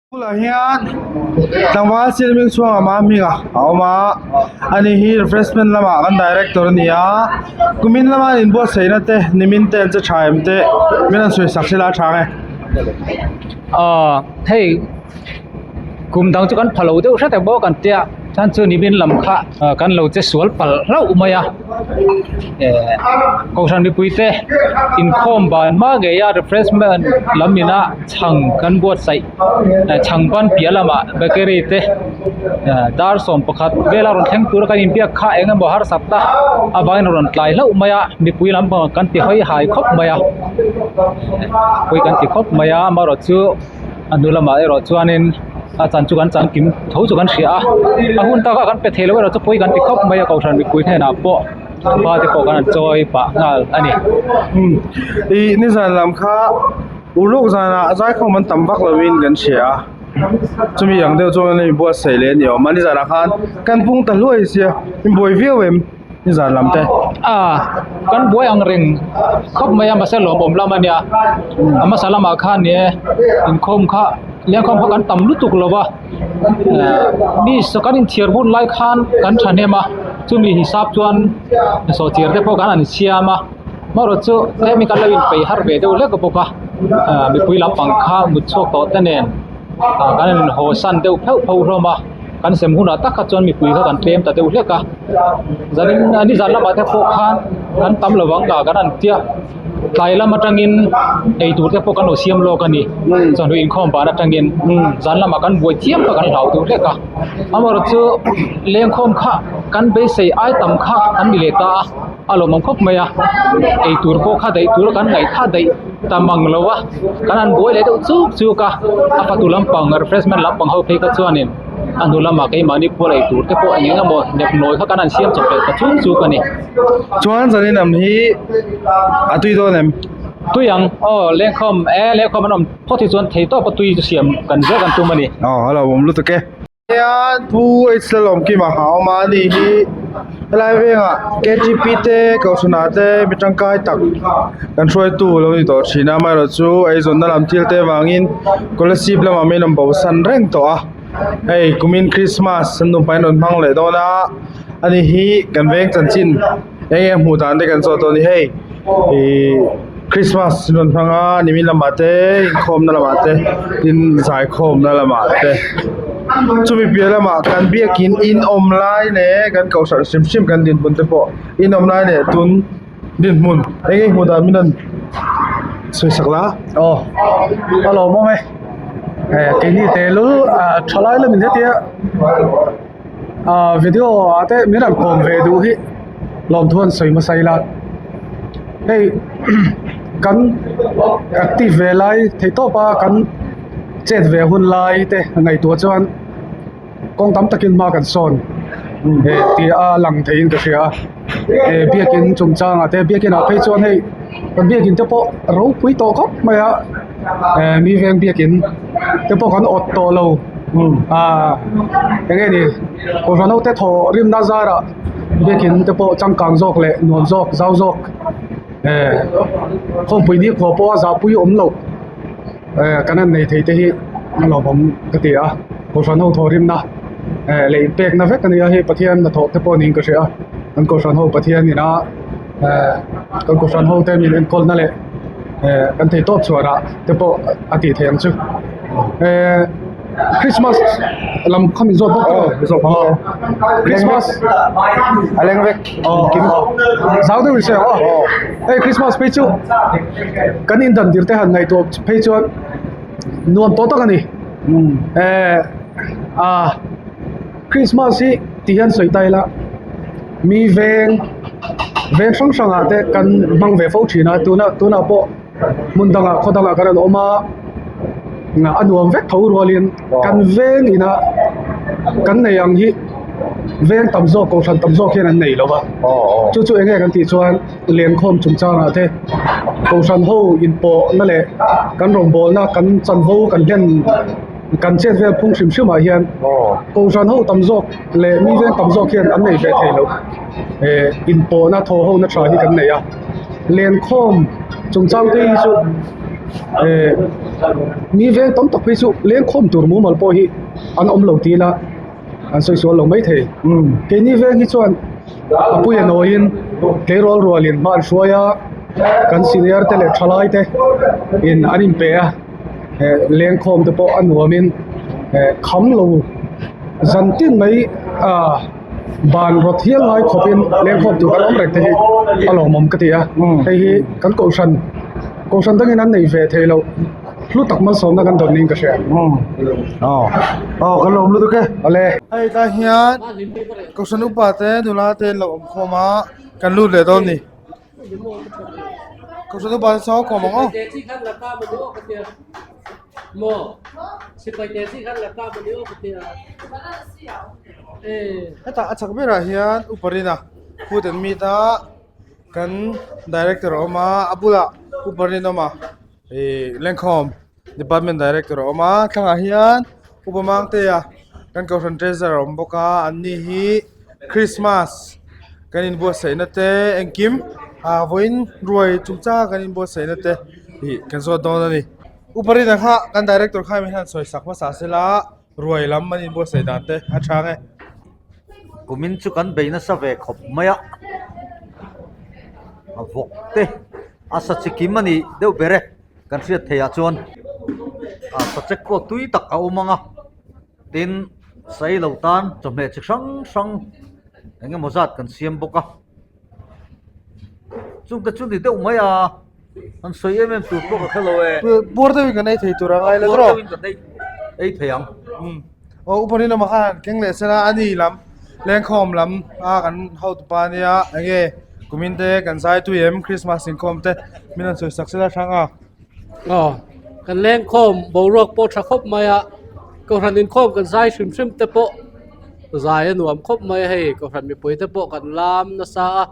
Bulah hian tlangval sialming chhuangah Mahminga a awm a ani hi refreshment lamah kan director a ni a kumin lama an inbuatsaihna te nimin te an che tha em te min rawn sawi sak sela a tha ang e. Aw hei kum dang chu kan pha lo deuh hret ang bawk an tia chuan chu nimin lam kha kan lo che sual palh hlauh mai a eh kohhran mipui te inkhawm ban hma ngei a refreshment lam ina chhang kan buatsaih chhang ban piah lamah bakery te dar 11 vela rawn thleng tura kan inbiak kha eng emaw harsat ta avangin a rawn tlai hlauh mai a mipui lampang kan ti hawi hai khawp mai a pawi kan ti khawp mai a amaherawh chu a hnu lamah erawh chuanin a chan chu kan chan kim tho chu kan hria a a hun taka kan pe thei lo erawh chu pawi kan ti khawp mai a kohhran mipui hnenah pawh thupa te pawh kan han chawi pah nghal a ni. Ih nizan lam kha Uluk zanah zaikhawm an tam vak lovin kan hria a chumi ang deuh chuan an inbuatsaih leh a ni awm a nizanah khan kan pung ta hluai sia in buai viau em nizan lam te. A kan buai ang reng khawp mai a mahse lawmawm lam a nia a hmasa lamah khan ni e inkhawm kha lengkhawm kha kan tam lutuk lo va mi kan inthiar hun lai khan kan thahnem a chumi hisap chuan sawhchiar te pawh kan han siam a. Hmarawh chu tlem hi kan lo inpeih har ve deuh hlek bawk a ah mipui lampang kha mut chhuak tawh te nen ah kan in haw san deuh pheuh pheuh hlawm a kan sem hunah tak kha chuan mipui kha kan tlem ta deuh hlek a zanin nizan lamah te pawh khan kan tam lo ang ah kan han tia tlai lam atangin eitur te pawh kan lo siam lawk a ni chawhnu inkhawm ban atangin zan lamah kan buai chiam kha kan hlau deuh hlek a amaherawh chu lengkhawm kha kan beisei ai tam kha an ni leh ta a. A lawmawm khawp mai a eitur pawh kha daih tur kan ngaih kha daih ta mang lo a kan han buai leh deuh chuk chuk a a fatu lampang refreshment lampang ho phei kha chuanin a hnu lamah keimahni pual eitur te pawh eng eng emaw nek nawi kha kan han siam chawp leh ta chuk chuk a ni. Chuan zanin lam hi a tui dawn em? Tui ang aw lengkhawm e lengkhawm an awm phawt hi chuan thei tawp a tui chu siam kan zel kan tum a ni. Aw a lawmawm lutuk e. Hian Pu H Lalawmkima a awm a ani hi helai vengah K T P te kohhranah te mi tangkai tak kan hruaitu lo ni tawh thin a amaherawhchu eizawnna lam thil te avangin scholarship lamah min rawn bosan reng tawh a hei kumin christmas an nupa in rawn hmang leh dawn a ani hi kan veng chanchin eng nge hmuh dan te kan zawh dawn a ni hei ihh Christmas an rawn hmang a nimin lamah te inkhawmna lamah te tin zaikhawmna lamah te chumi piah lamah kan biakin in awm lai leh kan kohhran hrim hrim kan dinhmun te pawh in awm lai leh tun dinhmun eng nge hmuh dan min rawn sawi sak la. Aw a lawmawm e keini tehlul ah thalai lamin hetia ah video ah te min rawn kawm ve duh hi lawmthu an sawi hmasa ila hei kan active ve lai theih tawp a kan chet ve hun lai te ngaihtuah chuan kawng tam takin hma kan sawn eh tih a lang theiin ka hria a eh biakin chungchangah te biakin ah phei chuan hei kan biakin te pawh ropui tawh khawp mai a eh mi veng biakin te pawh kan awt tawh lo ah eng nge ni kohhran ho te thaw rimna zarah biakin te pawh changkang zawk leh nuam zawk zau zawk eh khawmpui ni khua pawha zahpui awm loh eh kan han nei thei te hi a lawmawm ka ti a kohhran ho thaw rimna eh leh inpekna vek a ni a hei Pathian hnathawh te pawh niin ka hria a kan kohhran ho Pathian ina eh kan kohhran ho te min enkawlna leh eh kan thei tawp chhuah rah te pawh a tih theih ang chu eh Christmas lam kha min zawt bawk tawh a Christmas a leng vek zau deuh in sawi ang aw hei Christmas phei chu kan indan tir te han ngaihtuah phei chuan nuam tawh tak a ni eh a Christmas hi ti hian sawi ta ila mi veng veng hrang hrangah te kan hmang ve fo thin a tuna tunah pawh hmun dangah khaw dangah kan rawn awm a a nuam vek tho rualin kan veng ina kan nei ang hi veng tam zawk kohhran tam zawk hian an nei lo va chu chu eng nge kan tih chuan lenkhawm chungchangah te kohhran ho inpawhna leh kan rawngbawlna kan chanvo kan hlen kan chet vel phung hrim hrim ah hian kohhran ho tam zawk leh mi veng tam zawk hian an nei ve thei lo eh inpawhna thaw ho na tha hi kan nei a lenkhawm chungchang te hi chu. Eh mi veng tam tak phei chu lengkhawm tur mumal pawh hi an awm lo ti ila an sawi sual lo maithei. Keini veng hi chuan a puia nawiin tleirawl rualin hma an hruai a, kan senior te leh thalai te in an inpe a, eh lengkhawm te pawh a nuamin eh kham lo zan tin mai ah ban rawt hial ngai khawpin lengkhawm tur kan awm reng te hi a lawmawm ka ti a, hei hi kan kohhran kohhran dangin an nei ve thei loh hlu tak malsawmna kan dawn niin ka hria. Aw aw kan lawm lutuk e. Awle. Hei tah hian kohhran upa te nula te an lo awm khawm a kan lut leh dawn a ni. Kohhran upa te saw kawm ang aw. Hetah a chak berah hian upa Rina food and meat a kan director a awm a a bulah upa Rinawma ih lengkhawm department director a awm a thlangah hian upa Mangtea kan kohhran treasurer a awm bawk a an ni hi Christmas kan inbuatsaihna te engkim ah vawiin ruai chungchanga kan inbuatsaihna te ih kan zawt dawn a ni. Upa Rina kha kan director kha hemi hian sawi sak hmasa sela ruai lam an inbuatsaih dan te a tha ang e. Kumin chu kan bei nasa ve khawp mai a, a vawk te a sa chi kim a nih deuh ber e kan hriat theih ah chuan a sa chek pawh tui tak a awm ang a tin sailo tan chawhmeh chi hrang hrang eng emaw zat kan siam bawk a. Chungte chu ni deuh mai a, an sawi em em tur pawh ka hre lo e. Puar deuhin kan ei thei tur a ngai lo tawh. Puar deuhin kan ei thei ang. Aw upa rinawm ah khan keng leh sela a ni lam lengkhawm lam a kan hotu pa ania enge kumin te kan zai tui em Christmas inkhawm te min rawn sawi sak sela hrang a. Aw kan lengkhawm boruak pawh tha khawp mai a, kohhran inkhawm kan zai hrim hrim te pawh zai a nuam khawp mai a hei kohhran mipui te pawh kan lam nasa a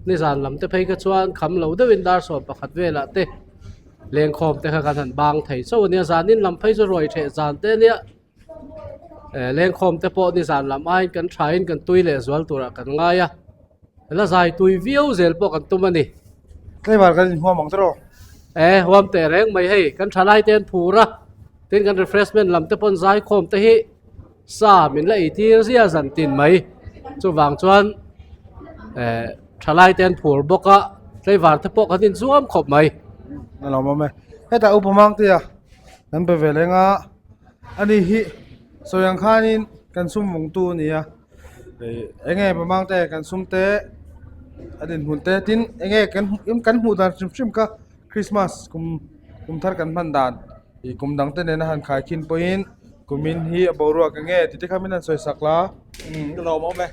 nizan lam te phei kha chuan kham lo deuhin dar sawm pakhat velah te lengkhawm te kha kan han bang thei chauh a nia zanin lam phei chu ruai theh zan te ania eh lengkhawm te pawh nizan lam aiin kan thain kan tui leh zual turah kan ngai a la zai tui viau zel pawh kan tum a ni. Tlaivar kan inhuam ang tawh. Eh huam teh reng mai hei kan thalai te an phur a tin kan refreshment lam te pawn zaikhawm te hi Sa min la ei tir zia zan tin mai. Chuvang chuan eh thalai te an phur bawk a, tlaivar te pawh kan inzuam khawp mai. A lo awm e. Hetah upa Mangtea kan pe ve leng a, ani hi sawi ang khanin kan sum vawngtu a ni a. Ih eng nge pa Mangtea kan sum te a dinhmun te tin eng nge kan kan hmuh dan hrim hrim kha Christmas kum kum thar kan hman dan ih kum dang te nena han khai khin pawhin Kumin hi a boruak eng nge tih te kha min han sawi sak la. Umm ka lawm awm e.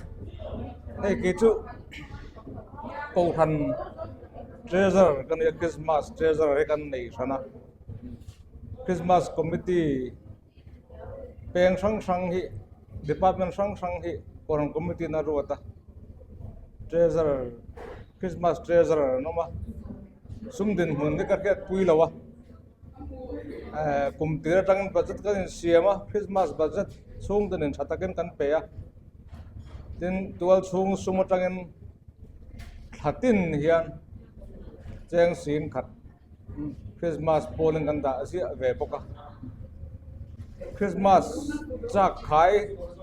Hei kei chu Kohhran Treasurer ka nia Christmas Treasurer hi kan nei hran a. Christmas Committee peng hrang hrang hi Department hrang hrang hi Kohhran Committee in a ruat a. Treasurer Christmas Treasurer an awm a. Sum dinhmun hi ka hriatpui lo a. Kum tir atangin budget kan insiam a Christmas budget chhung te nen tha takin kan pe a tin tual chhung sum atangin thla tin hian cheng sin khat Christmas pawlin kan dah ziah ve bawk a Christmas chak khai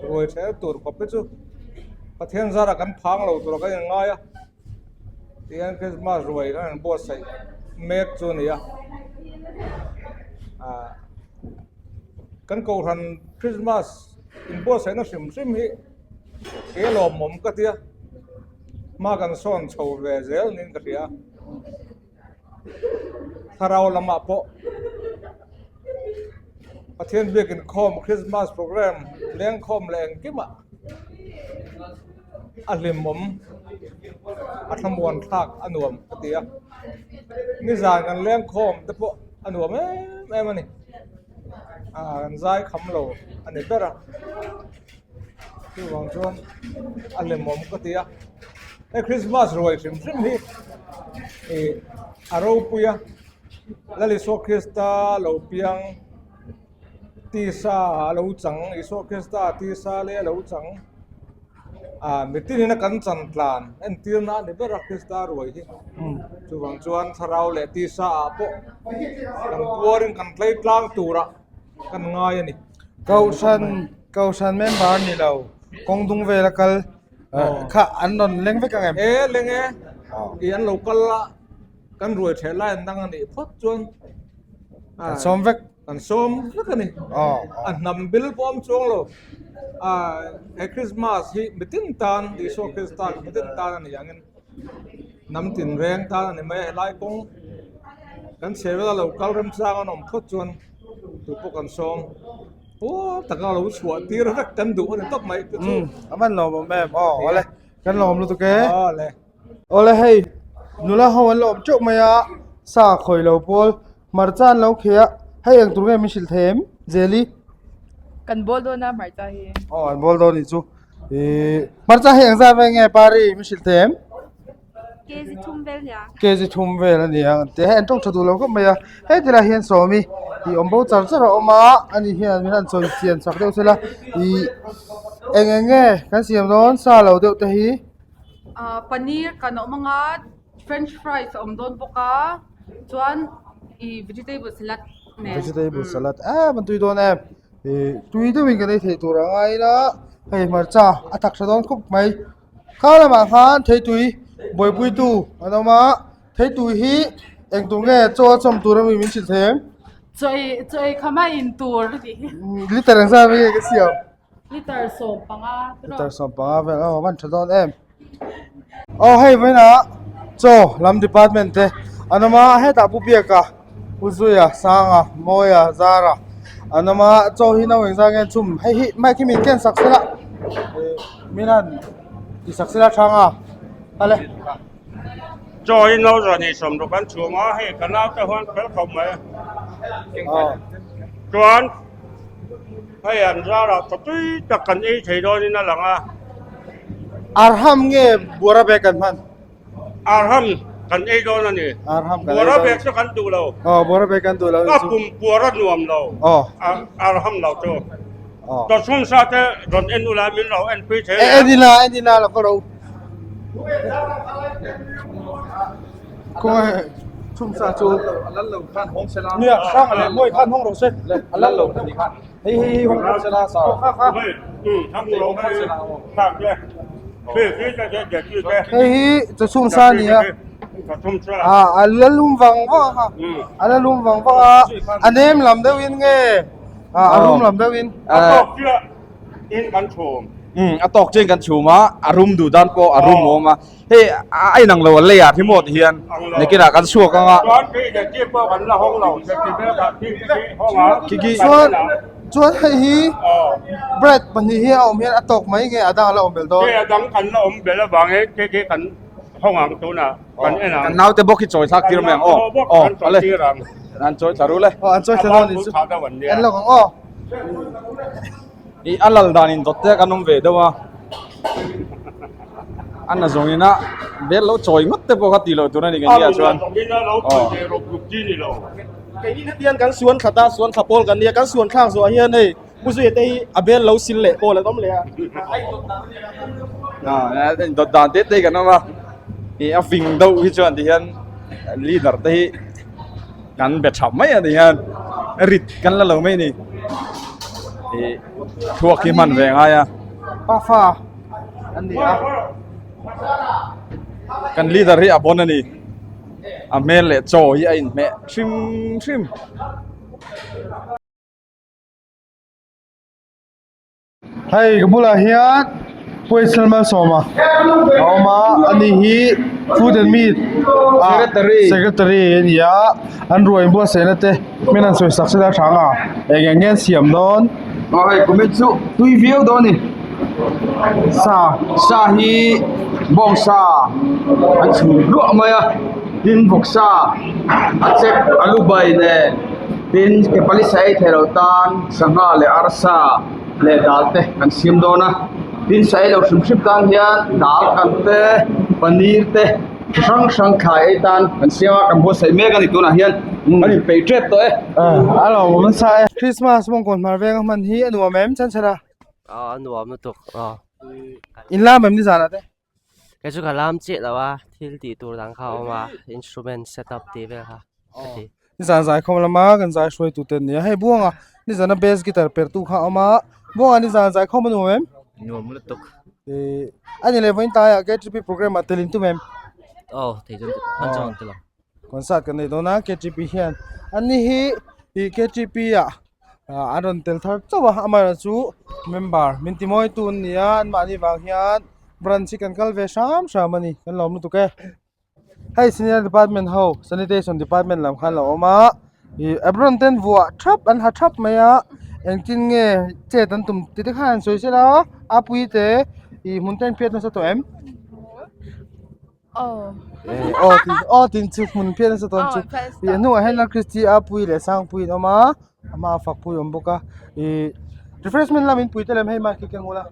ruai ṭhel tur khawp hi chu Pathian zarah kan phang lo tur a kan inngai a. Tihian Christmas ruai kan han buatsaih mek chu a ni a ah kan kohhran Christmas inbuatsaihna hrim hrim hi ke lawmawm ka tia hma kan sawn chho ve zel niin ka hria a thlarau lamah pawh Pathian biakin khawm Christmas program lengkhawm leh engkimah. a hlimawm a thlamuan thlak a nuam ka ti a nizan kan leng khawm te pawh a nuam em em a ni ah kan zai kham lo a ni ber a chuvang chuan a hlimawm ka ti a hei Christmas ruai hrim hrim hi ih a ropui a Lal Isua Krista lo piang tisa a lo chang Isua Krista tisa leh a lo chang. Ah mitinin a kan chan tlan entirna a ni ber a Krista ruai hi. Chuvang chuan thlarau leh tisa ah pawh kan puarin kan tlei tlang turah kan ngai a ni. Kohhran Kohhran member ni lo kawng dung vela kal kha an rawn leng vek ang em? E leng e, i an lo kal a kan ruai theh lai an dang a nih phawt chuan kan sawm vek. Kan sawm vek a ni. A hnam bil pawh awm chuang lo. He Christmas hi mitin tan Isua Krista hi mitin tan a ni angin hnam tinreng tan a ni mai a. Helai kawng kan chhe vela lo kal remchang an awm phawt chuan tu pawh kan sawm puar taka lo chhuah tir vek kan duh a ni tawp mai te chu. A van lawmawm em aw awle kan lawm lutuk e. Awle. Awle hei nula ho an la awm teuh mai a sa khawi lo pawl Hmarcha an lo kheh a, hei eng tur nge min hrilh thei em? Jeli. Kan bawl dawn a hmarcha hi. Aw an bawl dawn nih chu. Ihh hmarcha hi eng zat vel nge Pari min hrilh thei em? Kg thum vel nia. Kg thum vel a nia an ti a, hei an tawng tha duh lo khawp mai a. Hei tilai hian Sawmi ih awm bo char char a awm a, ani hian min han sawi chian chak deuh sela ih eng eng nge kan siam dawn sa lo deuh te hi. Ah paneer kan awm anga French fries a awm dawn bawk a chuan ih vegetable salad nen vegetable salad em an tui dawn em ih tui deuhin kan ei theih tur a ngai ila hei hmarcha a tak tha dawn khawp mai kha lamah khan theitui buaipuitu an awm a theitui hi eng tur nge chaw a chawm tur ami min hrilh thei em chaw ei chaw ei kha mai in tur a tih hi liter engzat nge ka siam. Liter 15 Liter 15 vel aw van tha dawn em. Aw hei vawiinah chaw lam department te an awm a hetah Pu Biaka Pu Zuia Sanga Mawia Zara an awm a chaw hi no engzah nge chum hei hi mic hi min ken sak sela ih min han ti sak sela thanga ale. Chaw hi no zawh ni 60 an chhum a hei ka naute huan fel khawp mai chuan. Hei an zarah chaw tui tak kan ei thei dawnin a lang a. Arham nge buara bag kan hman? Arham kan ei dawn a ni. Arham kan ei dawn. Buara bag chu kan duh lo. Aw buara bag kan duh lo. Ka pum buara nuam lo. Aw. Arham lo chu. Aw. Chaw chhung sa te rawn en ula min lo en pui thei. En ila en ila lo ka ro. Khawngaih chhung sa chu Nia hrang leh mawi khan hawng rawh se a lal lo ni khan hei hei hei hawng rawh se la sa hei hi chaw chhung sa a ni a ah a la lum vang vang a a la lum vang vang a a nem lam deuh in nge ah a rum lam deuh in a tawk chiah in kan chhum a a rum duh dan pawh a rum a awm a. Hei a inang lo a leiah hi maw ti hian nikinah kan chhuak ang a. Chuan chuan hei hi bread pahnih hi a awm hian a tawk mai nge a dang a la awm belh dawn. Hei a dang kan la awm belh avangin khi khi kan hawng ang tunah kan en ang. Kan naute bawk hi chawi thlak tir mai ang aw. Aw ale an chawi thla rul e. Aw an chawi thla dawn nih chu en lawk ang aw. Ih a lal dan in dawt te kan awm ve deuh a. A na zawng ina bel lo chawi ngawt te pawh kha tih loh tur a ni keini ah chuan aw. Keini hetiang kan suan thla ta suan thla pawl kan nia kan suan thlak zawh ah hian hei Pu Zuia te hi a bel lo sil leh pawl an awm leh a. A indawt dan te te kan awm a ih a fing deuh hi chuan ti hian leader te hi kan be tha mai a ni hian rit kan la lo mai a ni ih thluak hi hman ve a ngai a. Pafa an ni a. Kan leader hi a bon a ni. A hmel leh chaw hi a inhmeh hrim hrim. Hei ka bulah hian Puaisel Malsawma a awm a ani hi food and meat ah secretary a ni a an ruai buatsaihna te hmel an sawi sak sela tha ang a eng eng nge an siam dawn. Aw hei kumin chu tui viau dawn a ni sa sa hi bawng sa an chhum hluah mai a tin vawk sa a chek a lu bai nen tin ke pali sa ei thei lo tan sangha leh arsa leh dal te kan siam dawn a tin sa ei lo hrim hrim tan hian dal kan te paneer te chi hrang hrang thlai ei tan kan siam a kan buatsaih mek a ni tunah hian kan inpeih tep tawh e. A lo awm nasa e. Christmas mawngkawn hmar venga hman hi a nuam em chan chhan a? A nuam lutuk a. In lam em nizanah te? Kei chu ka lam chiah lo a, thil tih tur dang kha a awm a, instrument set up tih vel kha ka ti. Nizan zaikhawm lama kan zai hruaitu te an ni a, hei Buanga nizana bass guitar perhtu kha a awm a, Buanga nizan zaikhawm a nuam em? Nuam lutuk. Ih a ni leh vawiin taiah KTP programme ah tel in tum em? Aw thei chuan hman chuan an tel ang. Concert kan nei dawn a KTP hian an ni hi ih KTP ah an rawn tel thar chauh a amaherawh chu member min ti mawi tu an ni a anmahni vang hian branch hi kan kal ve hram hram a ni kan lawm lutuk e hei senior department ho sanitation department lam khan a awm a ih apron te an vuah thap an ha thap mai a engtin nge chet an tum tih te khan an sawi sela a pui te ih hmun te an hriat nasa tawh em. Aw. Aw tin aw tin chu hmun phian nasa tawn chu. Ih a hnungah hian Lalchristy a pui leh Sangpui an awm a a hmaah Fakpui a awm bawk a ih refreshment lam in pui te lem hei mic hi keng ula.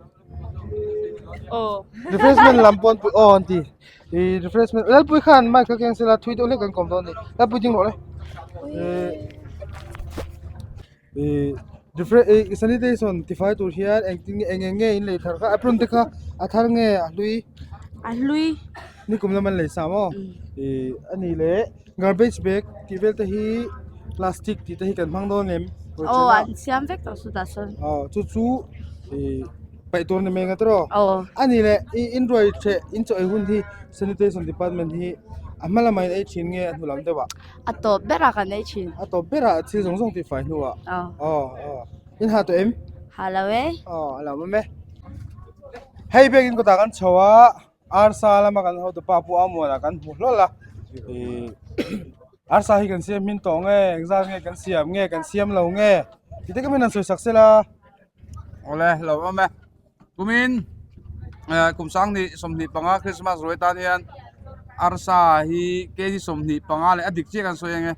Aw. Refreshment lam pawh an pui aw an ti ih refreshment Lalpui khan mic kha keng sela thui deuh hlek kan kawm dawn a ni Lalpui ding rawh le. Ih Ih refre ih sanitation tifai tur hian engtin nge eng eng nge in lei thar kha apron te kha a thar nge a hlui a hlui nikum lam an lei sa maw ih a nih leh garbage bag tih vel te hi plastic tih te hi kan hmang dawn em aw an siam vek tawh chutah sawn aw chu chu ih paih tur ni mai ang tiraw aw a nih leh ih inruai ṭheh in chaw ei hun hi sanitation department hi a hma lamah in ei ṭhin nge a hnu lam deuh ah. A tawp berah kan ei thin. A tawp berah thil zawng zawng tih fai hnuah. Aw. Aw aw. In ha tawh em? Ha lo e. Aw a lo awm e. Hei biakin kawtah kan chho a, arsa lama kan hotu pa Pu Amuana kan hmu hlawl a. Ih arsa hi kan siam hmin tawh nge, engzat nge kan siam nge, kan siam lo nge tih te ka min han sawi sak sela. Awle lo awm e. Kumin kum sangni 25 Christmas ruai tan hian arsa hi kg 25 leh a dik chiah kan sawi ang e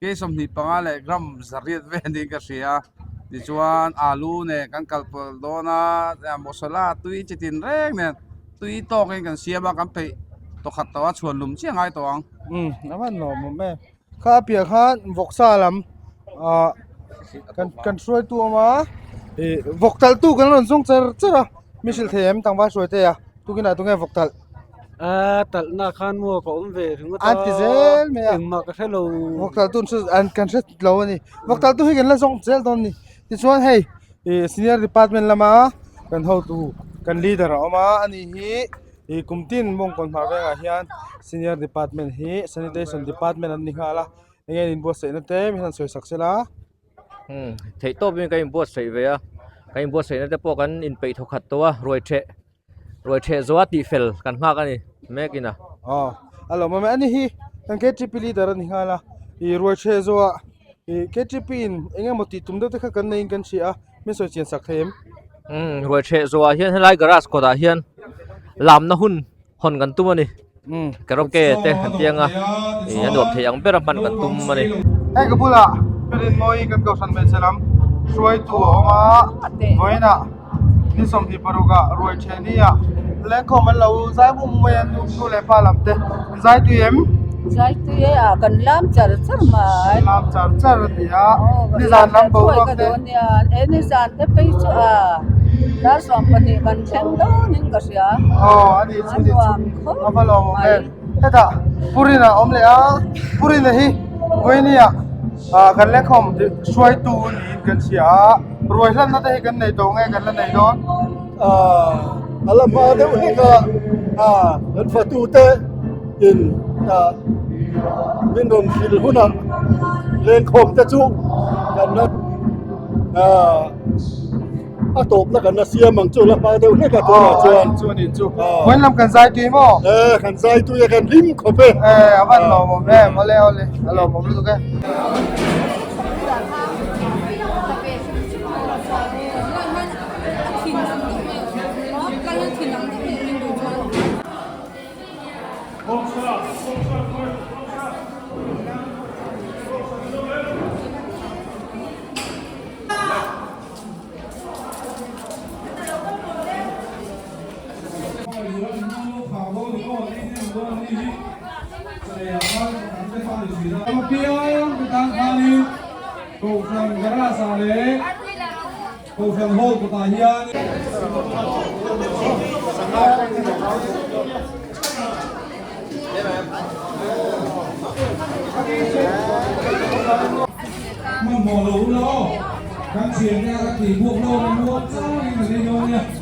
kg 25 leh gram zariat vel niin ka hria tichuan alu nen kan kal pawlh dawn a masala tui chi tin reng nen tui tawkin kan siam a kan peih tawkhat tawh a chhuan lum chiah ngai tawh ang. Umm a van lawmawm em. Kha a piah khan vawksa lam ah kan kan hruaitu a awm a ih vawk talh tu kan rawn zawng char char a mi hrilh thei em tlangval hruai te a tukinah tunge vawk talh a talh na khan maw ka awm ve ringawt a an ti zel mai a engmah ka hre lo vawk talh tu an kan hre lo a ni vawk talh tu hi kan la zawng zel dawn a ni tichuan hei ih senior department lama kan hotu kan leader a awm a ani hi. Ih kum tin Mawngkawn hmar vengah hian senior department hi sanitation department an ni nghal a enge an inbuatsaihna te mi hian sawi sak sela. Umm theih tawp in kan inbuatsaih ve a kan inbuatsaihna te pawh kan inpeih thaw khat tawh a ruai theh ruai theh zawh a tih fel kan nghak a ni mek in a. Aw a lo awm a ni hi kan KTP leader a ni nghal a ih ruai theh zawh ah ih KTP in eng emaw tih tum deuh te kha kan nei in kan hria a. Min sawi chian sak thei em? Umm ruai ṭheh zawhah hian helai garage kawtah hian lamna hun hawn kan tum a ni. Umm Karaoke te kan tiang a, ih a nuam thei ang bera hman kan tum a ni. Hei ka bulah Rinmawii kan kohhran hmeichhe lam hruaitu a awm a, vawiinah ni 26 ah ruai ṭheh ni ah lengkhawm an lo zai mum mai a nu nu leh pa lam te an zai tui em? Zai tui e a kan lam char char mai. Lam char char a ni a nizan lam boruak te. E nizan te phei chu a dar 12 kan thleng dawnin ka hria. Aw a ni chu ni chu a va lawm awm em hetah Purina a awm leh a Purina hi vawinia ah kan lengkhawm hruaitu niin kan hria a ruai hlanna te hi kan nei tawh nge kan la nei dawn. A la hma deuh hlek a kan fatu te in min rawn hrilh hunah lengkhawm te chu kan la a tawpna kan la siam ang chu la hma deuh hlek a tunah chuan chu ani chu vawiin lam kan zai tui maw e kan zai tui a kan hlim khawp e e a van lawmawm em awle awle a lawmawm lutuk e. Kohhran hall kawtah hian. Hmanhmawh lo ula aw, kan thiante a ka tih buak lo a muang changin kan ei dawn nia.